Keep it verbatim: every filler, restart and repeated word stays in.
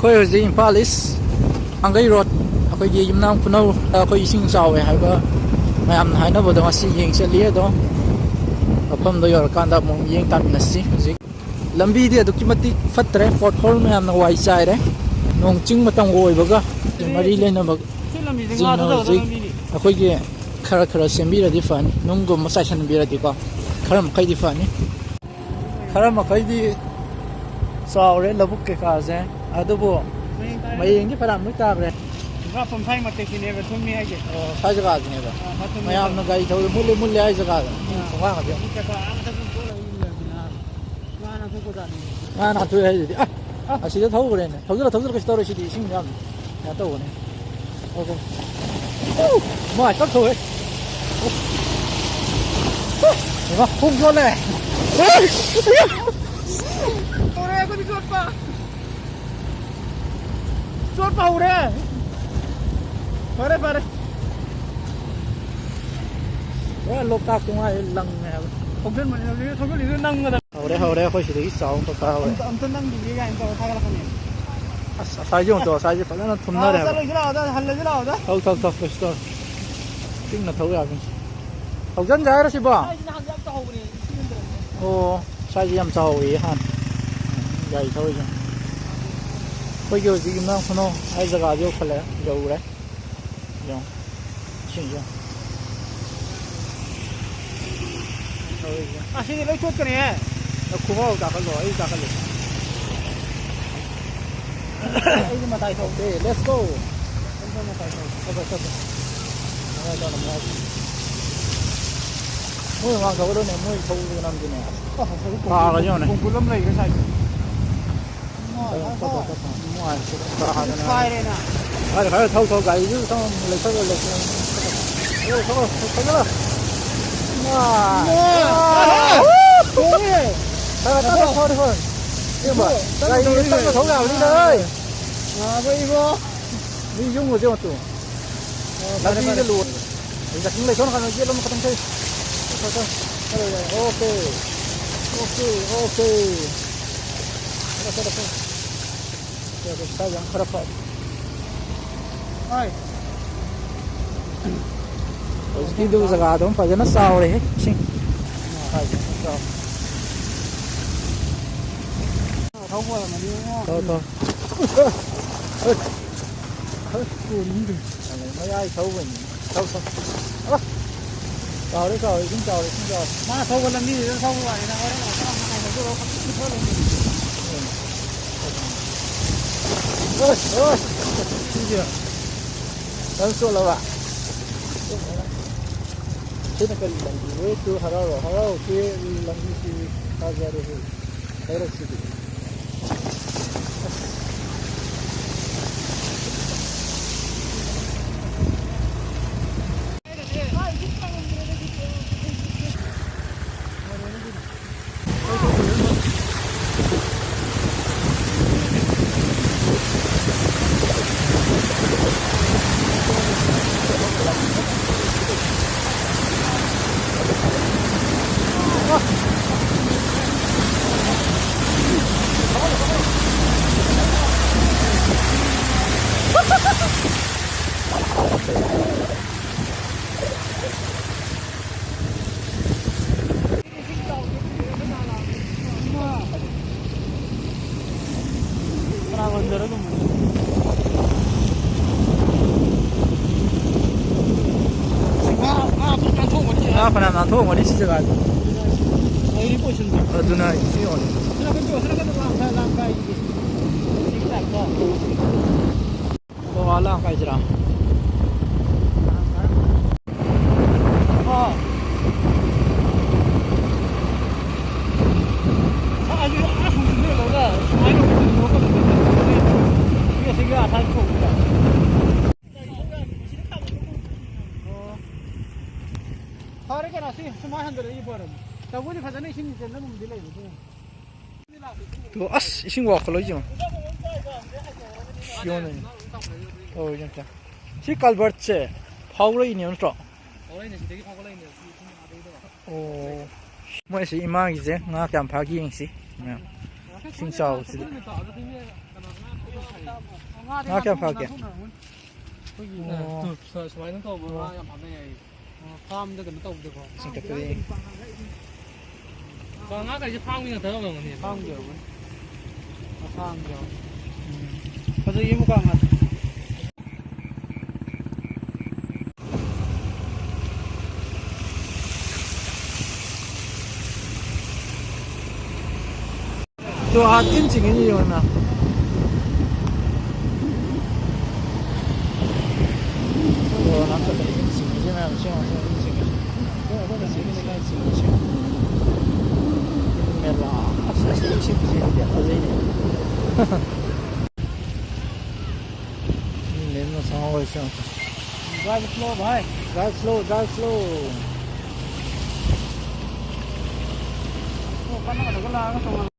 ꯑꯩꯈꯣꯏ ꯍꯧꯖꯤꯛ ꯏꯝꯐꯥꯜ ꯏꯁ ꯊꯥꯡꯒꯩ ꯔꯣꯗ, ꯑꯩꯈꯣꯏꯒꯤ ꯌꯨꯝꯅꯥꯝ ꯈꯨꯅꯧ, ꯑꯩꯈꯣꯏ ꯏꯁꯤꯡ ꯆꯥꯎꯋꯦ ꯍꯥꯏꯕ ꯃꯌꯥꯝꯅ ꯍꯥꯏꯅꯕꯗꯣ ꯉꯁꯤ ꯌꯦꯡ ꯆꯠꯂꯤ꯫ ꯑꯗꯣ ꯃꯐꯝꯗꯣ ꯌꯧꯔꯀꯥꯟꯗ ꯑꯃꯨꯛ ꯌꯦꯡ ꯇꯥꯃꯤꯟꯅꯁꯤ꯫ ꯍꯧꯖꯤꯛ ꯂꯝꯕꯤꯗꯤ ꯑꯗꯨꯛꯀꯤ ꯃꯇꯤꯛ ꯐꯠꯇ꯭ꯔꯦ, ꯄꯣꯠꯍꯣꯜ ꯃꯌꯥꯝꯅ ꯋꯥꯏ ꯆꯥꯏꯔꯦ꯫ ꯅꯣꯡ ꯆꯤꯡ ꯃꯇꯝꯒ ꯑꯣꯏꯕꯒ ꯃꯔꯤ ꯂꯩꯅꯕ ꯁꯤ ꯂꯝꯕꯤꯁꯦ ꯉꯥ ꯆꯤꯡꯅ ꯊꯥꯗꯒꯗꯕ ꯍꯧꯖꯤꯛ ꯂꯝꯕꯤꯅꯤ꯫ ꯑꯩꯈꯣꯏꯒꯤ ꯈꯔ ꯈꯔ ꯁꯦꯝꯕꯤꯔꯗꯤ ꯐꯅꯤ, ꯅꯨꯡꯒꯨꯝꯕ ꯆꯥꯏꯁꯤꯟꯕꯤꯔꯗꯤꯀꯣ ꯈꯔ ꯃꯈꯩꯗꯤ ꯐꯅꯤ꯫ ꯈꯔ ꯃꯈꯩꯗꯤ ꯆꯥꯎꯔꯦ ꯂꯧꯕꯨꯛ ꯀꯩꯀꯥꯁꯦ, ꯑꯗꯨꯕꯨ ꯃꯌꯦꯡ ꯇꯥꯔꯦ꯫ ꯃꯌꯦꯡꯗꯤ ꯐꯅꯌꯥꯝ ꯂꯣꯏ ꯇꯥꯈ꯭ꯔꯦ꯫ ꯄꯨꯔꯥ ꯄꯨꯡꯈꯥꯏ ꯃꯇꯦꯛꯁꯤꯅꯦꯕ ꯊꯨꯝꯃꯤ ꯍꯥꯏꯁꯦ꯫ ꯑꯣ, ꯁ꯭ꯋꯥꯏ ꯖꯒꯥꯁꯤꯅꯦꯕ꯫ ꯑꯥ, ꯃꯌꯥꯝꯅ ꯒꯥꯔꯤ ꯊꯧꯕꯗ ꯃꯨꯠꯂꯦ, ꯃꯨꯠꯂꯦ ꯍꯥꯏ ꯖꯒꯥꯗꯣ꯫ ꯑꯥ꯫ ꯊꯣꯡꯒꯥꯡ ꯑꯗꯨ꯫ ꯃꯤ ꯆꯠꯄ ꯑꯥ ꯃꯊꯛ ꯆꯣꯠꯂꯒ ꯌꯨꯝ ꯂꯩꯔꯝꯃꯤꯅ꯫ ꯉꯥ ꯅꯥꯟꯊꯣꯛꯄꯖꯥꯠꯅꯤ꯫ ꯉꯥ ꯅꯥꯟꯊꯣꯛꯑꯦ ꯍꯥꯏꯗꯨꯗꯤ꯫ ꯑꯥ! ꯑꯥ꯫ ꯑꯁꯤꯗ ꯊꯧꯈ꯭ꯔꯦꯅꯦ꯫ ꯊꯧꯖꯤꯜꯂꯣ, ꯊꯧꯖꯤꯜꯂꯣ, ꯀꯩꯁꯨ ꯇꯧꯔꯣꯏ ꯁꯤꯗꯤ, ꯏꯁꯤꯡ ꯌꯥꯝ ꯀꯩꯅꯣ ꯇꯧꯕꯅꯦ꯫ ꯑꯣꯀꯦ꯫ ꯎ! ꯃꯥꯏ ꯇꯞ ꯊꯧꯋꯦ꯫ ꯏꯃꯥ, ꯈꯣꯡ ꯆꯣꯠꯂꯦ꯫ ꯍꯧꯔꯦ ꯑꯩꯈꯣꯏꯗꯤ ꯆꯣꯠꯄ꯫ ꯆꯣꯠꯄ ꯍꯧꯔꯦ꯫ ꯐꯔꯦ, ꯐꯔꯦ꯫ ꯄꯨꯔꯥ ꯂꯣꯛꯇꯥꯛ ꯇꯨꯡꯉꯥꯏ ꯂꯪꯉꯦ ꯍꯥꯏꯕ꯫ ꯊꯧꯖꯤꯟꯕꯅꯤ, ꯍꯧꯖꯤꯛ ꯊꯧꯖꯤꯜꯂꯤꯗꯨ ꯅꯪꯒꯗꯕ꯫ ꯍꯧꯔꯦ, ꯍꯧꯔꯦ, ꯑꯩꯈꯣꯏ ꯁꯤꯗꯒꯤ ꯆꯥꯎꯕ ꯀꯛꯄ ꯍꯧꯔꯦ꯫ ꯑꯝꯇ, ꯑꯝꯇ ꯅꯪꯈꯤꯒꯦ ꯀꯥꯏꯅ ꯇꯧꯔ ꯊꯥꯒꯠꯂꯛꯀꯅꯤ꯫ ꯑꯁ, ꯑꯁꯥꯏꯁꯦ ꯌꯦꯡꯉꯨ ꯇꯣ, ꯑꯁꯥꯏꯁꯦ ꯐꯖꯅ ꯑꯥ, ꯊꯨꯝꯅꯔꯦ ꯍꯥꯏꯕ꯫ ꯆꯠꯂꯣꯏꯁꯤ ꯂꯥꯛꯑꯣꯗ, ꯍꯜꯂꯁꯤ ꯂꯥꯛꯑꯣꯗ꯫ ꯊꯧ, ꯊꯧ, ꯊꯧ, ꯀꯩꯁꯨ ꯇꯧꯔꯣꯏ꯫ ꯆꯤꯡꯅ ꯊꯧ ꯌꯥꯕꯅꯤ꯫ ꯊꯧꯖꯟꯁꯦ ꯍꯥꯏꯔꯣ ꯁꯤꯕꯣ? ꯁ꯭ꯋꯥꯏꯁꯤꯅ ꯍꯥꯟꯅ ꯌꯥꯝ ꯆꯥꯎꯕꯅꯦ, ꯏꯁꯤꯡ ꯍꯦꯟꯗ꯭ꯔꯕꯅꯦ꯫ ꯑꯣ, ꯁ꯭ꯋꯥꯏꯁꯦ ꯌꯥꯝ ꯆꯥꯎꯋꯦ ꯍꯥꯟꯅ꯫ ꯒꯥꯔꯤ ꯊꯧꯔꯤꯁꯦ꯫ ꯑꯩꯈꯣꯏꯒꯤ ꯍꯧꯖꯤꯛ ꯌꯨꯝꯅꯥꯝ ꯈꯨꯅꯧ ꯍꯥꯏ ꯖꯒꯥꯗꯤ ꯌꯧꯁꯜꯂꯛꯑꯦ, ꯌꯧꯔꯦ꯫ ꯌꯦꯡꯉꯣ꯫ ꯏꯁꯤꯡꯁꯦ ꯌꯦꯡꯉꯣ꯫ ꯑꯁꯤꯗꯤ ꯂꯣꯏ ꯆꯣꯠꯀꯅꯤꯍꯦ꯫ ꯅꯪ ꯈꯨꯕꯥꯎ ꯇꯥꯈꯠꯂꯣ, ꯑꯩ ꯇꯥꯈꯠꯂꯦ꯫ ꯑꯩꯗꯤ ꯃꯇꯥꯏ ꯊꯧꯒꯦ꯫ Let's go꯫ ꯑꯩꯗꯤ ꯃꯇꯥꯏ ꯊꯧꯒꯦ꯫ ꯆꯠꯂꯣ, ꯆꯠꯂꯣ꯫ ꯃꯌꯥꯏ ꯆꯠꯂꯣ, ꯃꯌꯥꯏ꯫ ꯃꯣꯏ ꯃꯃꯥꯡ ꯊꯧꯒꯗꯕꯅꯦ, ꯃꯣꯏ ꯊꯧꯕꯗꯣ ꯅꯝꯗꯦꯅꯦ꯫ ꯑꯁ, ꯑꯁ, ꯑꯁ, ꯇꯥꯔꯒ ꯌꯦꯡꯉꯨꯅꯦ꯫ ꯀꯣꯡꯀꯨꯠ ꯑꯃ ꯂꯩꯈ꯭ꯔꯦ ꯁ꯭ꯋꯥꯏꯗ꯫ ꯆꯠꯂꯣ, ꯆꯠꯂꯣ, ꯆꯠꯂꯣ꯫ ꯅꯨꯡꯉꯥꯏ, ꯆꯠꯂꯣ, ꯇꯥꯗꯅ꯫ ꯄꯥꯏꯔꯦꯅ꯫ ꯈꯔ, ꯈꯔ ꯊꯧ, ꯊꯧ, ꯒꯥꯔꯤꯁꯨ ꯊꯧ, ꯂꯩꯊꯧ, ꯂꯩꯊꯧ꯫ ꯊꯧ, ꯊꯧ, ꯊꯧ, ꯊꯧ꯫ ꯋꯥ! ꯏꯃꯥ! ꯋꯥ! ꯊꯣꯡꯉꯦ! ꯈꯔ ꯇꯞꯅ ꯊꯧꯔꯗꯤ ꯐꯔꯦ꯫ ꯌꯦꯡꯕ, ꯏꯕꯣ, ꯇꯞꯅ ꯒꯥꯔꯤꯁꯦ ꯊꯧꯔꯗꯤ ꯇꯞꯅ ꯊꯧ ꯌꯥꯕꯅꯤꯗ, ꯍꯣꯏ꯫ ꯅꯥꯕ ꯏꯕꯣ꯫ ꯃꯤ ꯌꯨꯝꯒꯁꯦ ꯌꯦꯡꯉꯨ ꯇꯨ꯫ ꯑꯣ, ꯐꯔꯦ, ꯂꯝꯕꯤꯁꯦ ꯐꯔꯦ꯫ ꯂꯣꯏꯔꯦ꯫ ꯑꯩ ꯖꯥꯀꯤꯡ ꯂꯩꯊꯣꯛꯅ ꯀꯥꯟꯗ ꯌꯦꯠꯂꯣꯝꯗ ꯈꯇꯪ ꯊꯧ꯫ ꯊꯧ, ꯊꯧ꯫ ꯆꯠꯂꯣ, ꯌꯥꯔꯦ꯫ ꯑꯣꯀꯦ꯫ Okay, okay. ꯆꯠꯂꯣ, ꯆꯠꯂꯣ, ꯆꯠꯂꯣ꯫ ꯁ꯭ꯋꯥꯏꯁꯦ ꯌꯥꯝ ꯈꯔ ꯐꯔꯦ꯫ ꯍꯣꯏ꯫ ꯍꯧꯖꯤꯛꯀꯤꯗꯨ ꯖꯒꯥꯗꯣ ꯐꯖꯅ ꯆꯥꯎꯔꯦꯍꯦ, ꯏꯁꯤꯡ꯫ ꯁ꯭ꯋꯥꯏꯁꯦ ꯌꯥꯝ ꯆꯥꯎꯔꯦ꯫ ꯊꯧꯕ ꯑꯣꯏꯔꯝꯃꯗꯤ ꯏꯕꯨꯡꯉꯣ꯫ ꯊꯧ, ꯊꯧ꯫ ꯃꯌꯥꯏ ꯊꯧꯕꯅꯤ꯫ ꯊꯧ, ꯊꯧ꯫ ꯑ! ꯆꯥꯎꯔꯦ, ꯆꯥꯎꯔꯦ, ꯏꯁꯤꯡ ꯆꯥꯎꯔꯦ, ꯏꯁꯤꯡ ꯆꯥꯎꯔꯦ꯫ ꯃꯥ ꯊꯧꯕ ꯂꯝꯕꯤꯗꯨꯗ ꯊꯧꯕ ꯋꯥꯅꯤꯗ, ꯍꯣꯔꯦꯟ ꯉꯥꯛꯇꯪ ꯑꯃꯨꯛ ꯍꯥꯏꯗꯣꯛꯑꯒ ꯐꯖꯅ ꯊꯧꯔ ꯂꯩꯔꯝꯃꯦ꯫ ꯑꯁ, ꯑꯁ! ꯁꯤꯁꯦ ꯐꯖꯅ ꯆꯣꯠꯂꯕ? ꯁꯤꯅ ꯀꯔꯤ ꯂꯝꯕꯤ? Way to ꯍꯔꯥꯎꯔꯣ, ꯍꯔꯥꯎꯔꯣ, ꯁꯤ ꯂꯝꯕꯤꯁꯤ ꯐꯖꯔꯦꯍꯦ꯫ ꯂꯩꯔꯛꯁꯤꯗꯤ꯫ ꯀꯅꯥ ꯉꯝꯗꯔ ꯑꯗꯨꯝ ꯉꯥ, ꯉꯥ ꯐꯖꯅ ꯅꯥꯟꯊꯣꯛꯑꯝꯒꯅꯤ꯫ ꯉꯥ ꯐꯅꯌꯥꯝ ꯅꯥꯟꯊꯣꯛꯑꯝꯒꯅꯤ ꯁꯤ ꯖꯒꯥꯁꯦ꯫ ꯂꯩꯔꯤ ꯄꯣꯠꯁꯤꯡꯗꯣ꯫ ꯑꯗꯨꯅ ꯁꯤ ꯌꯦꯡꯉꯣ꯫ ꯑꯁꯣꯝ ꯅꯥꯀꯟꯗꯣ, ꯑꯁꯣꯝ ꯅꯥꯀꯟꯗ ꯂꯥꯡ ꯈꯥꯏ, ꯂꯥꯡ ꯈꯥꯏꯁꯤꯗꯤ꯫ ꯁꯤꯒꯤ ꯇꯥꯏꯞꯇ꯫ ꯑꯣ, ꯑꯥ ꯂꯥꯡ ꯈꯥꯏꯁꯤꯔꯥ? ꯑꯥ꯫ ꯑꯥ, ꯑꯗꯨ ꯑꯥ ꯁꯨꯝ ꯆꯤꯡꯊꯔꯒ ꯁꯨꯃꯥꯏꯅ ꯑꯣꯏꯅ ꯆꯤꯡꯊꯣꯛꯀꯗꯕꯅꯤ꯫ ꯁꯤꯒ ꯑꯁꯥꯏ ꯊꯣꯛꯄꯗ꯫ ꯑꯣ꯫ ꯐꯔꯦ ꯀꯩꯅꯣ, ꯁꯤ ꯁꯨꯃꯥꯏꯅ ꯍꯟꯊꯔꯛꯏ ꯐꯔꯕꯅꯤ꯫ ꯇꯧꯕꯨꯗꯤ ꯐꯖꯅ ꯏꯁꯤꯡ ꯆꯦꯟꯐꯝ ꯑꯃꯗꯤ ꯂꯩꯕ, ꯑꯗꯨꯅ꯫ ꯇꯣ, ꯑꯁ, ꯏꯁꯤꯡ ꯋꯥꯈꯠꯂꯣꯏ ꯌꯦꯡꯉꯣ꯫ ꯁꯤꯌꯣꯟꯅꯦ꯫ ꯇꯧꯔꯤꯁꯦ ꯑꯝꯇ꯫ ꯁꯤ culvertꯁꯦ ꯐꯥꯎꯔꯛꯏꯅꯦ ꯅꯠꯇ꯭ꯔꯣ? ꯐꯥꯎꯔꯛꯏꯅꯦ, ꯁꯤꯗꯒꯤ ꯐꯥꯎꯒꯠꯂꯛꯏꯅꯦ, ꯁꯤ ꯏꯁꯤꯡ ꯑꯥꯗꯩꯗ꯫ ꯑꯣ꯫ ꯃꯣꯏ ꯑꯁꯤ ꯏꯃꯥꯒꯤꯁꯦ ꯉꯥ ꯀꯌꯥꯝ ꯐꯥꯒꯦ ꯌꯦꯡꯁꯤ꯫ ꯃꯌꯥꯝ꯫ ꯏꯁꯤꯡ ꯆꯥꯎꯕꯁꯤꯗ꯫ ꯉꯥ ꯀꯌꯥꯝ ꯐꯥꯒꯦ? ꯑꯩꯈꯣꯏꯒꯤ ꯑꯣ꯫ ꯁꯨꯃꯥꯏꯅ ꯇꯧꯕ ꯉꯥ ꯌꯥꯝ ꯐꯥꯅꯩ ꯍꯥꯏꯌꯦ꯫ ꯑꯣ, ꯐꯥꯝꯗ ꯀꯩꯅꯣ ꯇꯧꯕꯗꯀꯣ꯫ ꯆꯤꯡꯈꯠꯄꯗꯒꯤ꯫ ꯉꯥ ꯀꯩꯁꯦ ꯐꯥꯝꯒꯤ ꯉꯥꯛꯇ ꯑꯣꯏꯔꯝꯒꯅꯤ꯫ ꯐꯥꯝꯒꯤ ꯑꯣꯏꯔꯝꯒꯅꯤ꯫ ꯐꯥꯝꯒꯤ ꯑꯣꯏꯔꯝꯒꯅꯤ꯫ ꯎꯝ꯫ ꯐꯖꯩꯌꯦ ꯃꯨꯀꯥ ꯉꯥ꯫ ꯇꯣ, ꯑꯥ, ꯏꯟ ꯆꯤꯡꯉꯤꯅꯤ ꯌꯦꯡꯉꯣꯅ꯫ ꯑꯣ, ꯅꯥꯀꯟꯗ ꯏꯟ ꯆꯤꯡꯉꯤꯁꯦ ꯃꯌꯥꯝ ꯁꯦ ꯌꯦꯡꯉꯣ, ꯏꯟ ꯆꯤꯡꯉꯤꯁꯦ꯫ ꯏꯟ ꯆꯤꯡꯉꯤꯁꯦ, ꯏꯟ ꯆꯤꯡꯉꯤꯁꯦ꯫ ꯏꯟ ꯃꯦꯂꯥ꯫ ꯑꯁ, ꯑꯁ, ꯏꯟ ꯁꯤꯠꯄꯁꯦ ꯌꯥꯝ ꯐꯖꯩꯅꯦ꯫ ꯏꯟ ꯂꯦꯟꯕ ꯁꯪꯍꯧꯔꯁꯤ ꯌꯦꯡꯉꯣ꯫ Drive slow, ꯚꯥꯏ꯫ Drive slow, drive slow꯫ ꯑꯣ, ꯀꯟꯅ ꯀꯟꯅ ꯂꯥꯛꯑꯒ ꯇꯣꯡꯉꯥꯟ-